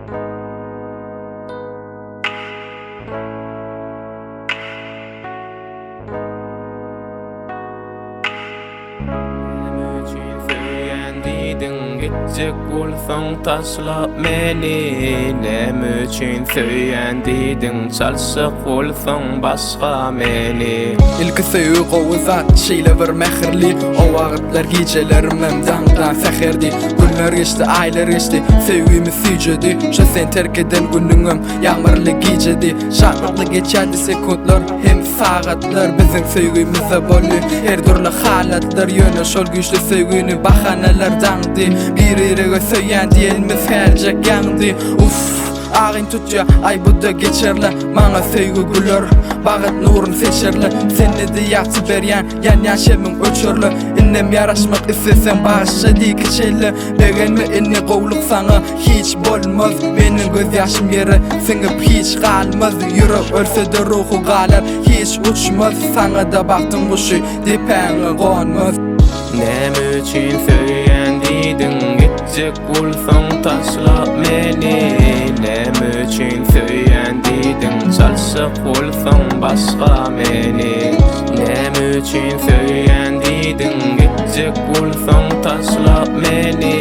Näme üçin söýýän diýdiň gitjek bolsaň taşlap meni Näme üçin söýýän diýdiň çalşak bolsaň başga meni Ilki söýgi gowy zat şeýle bir mähirli O wagtlar gijelerimem daňdan säherdi Günler geçdi aýlar geçdi söýgimiz süýjedi Şo sen terk eden günüňem ýagmyrly gijedi Şatlykly geçýärdi sekuntlar hem sagatlar Biziň söýgimizde boldy her dürli halatlar Ýöne şol güýçli söýgini bahanalar daňdy Bir-birege söýýän diýenimiz häljek ýaňdy Uff Agyn tutýa, aý bu-da geçerle Maňa söýgi güler, bagyt nurun seçerle Sende-de ýagty berýän, ýanýan şemiň öçerle Indem ýaraşmak isleseň bagyşla diý kiçelle Begenme indi gowluk saňa hiç bolmaz Meniň gözýaşym ýere siňip hiç galmaz Ýürek ölse-de ruhy galar hiç uçmaz Saňa-da bagtyň guşy depäňe gonmaz. Näme üçin söýýän diýdiň gitjek bolsaň taşlap meni Näme üçin söýýän diýdiň çalşak bolsaň başga meni Näme üçin söýýän diýdiň gitjek bolsaň taşlap meni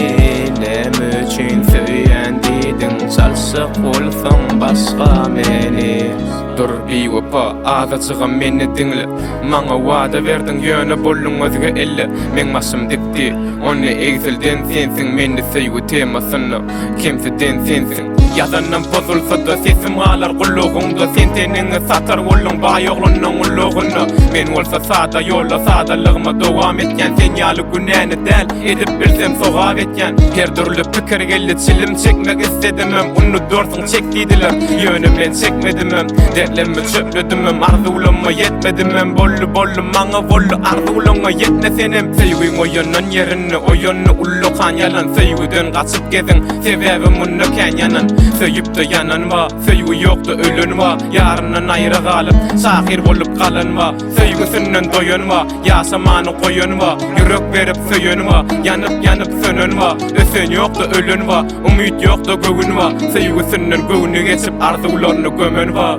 Näme üçin söýýän diýdiň çalşak bolsaň başga meni Dur biwepa azajygam meni diňle Maňa wada berdiň ýöne bolduň özge elle Meň başym dikdi ony egsilden sensiň Meni söýgi temasynda kemsiden sensiň Ýazandan bozulsa-da sesim galar gulagyňda Sen teniňi satar bolduň baý oglanyň ulagynda Men bolsa sada ýolda sadalygyma dowam etýän Sen ýaly günäni däl edip bilsem sogap etýän Her dürli pikir geldi çilim çekmek isledimem Unudarsyň çek diýdiler ýöne men çekmedimem Dertlerimi çöpledimem arzuwlamma ýetmedimem Boldy boldy maňa boldy arzuwlaňa ýetme senem Söýgiň oýanan ýerinde oýandy ullakan ýalan Söýgüden gaçyp geziň sebäbi munda kän ýanan Söýüpde ýanan ba söýgi ýokda ölen ba Ýaryndan aýra galyp şahyr bolup galan ba Söýgüsinden doýan ba ýaşamany goýan ba Ýürek berip söýen ba ýanyp ýanyp sönen ba Ösen ýokda ölen ba Umyt ýokda göwün ba Söýgüsinden göwni geçip arzuwlaryny gömen ba.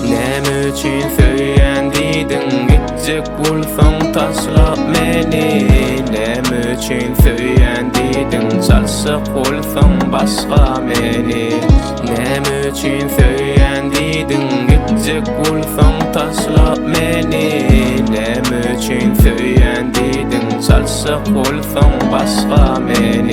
Näme üçin söýýän diýdiň gitjek bolsaň taşlap meni Näme üçin söýýän diýdiň çalşak bolsaň başga meni Näme üçin söýýän diýdiň gitjek bolsaň taşlap meni Näme üçin söýýän diýdiň çalşak bolsaň başga meni.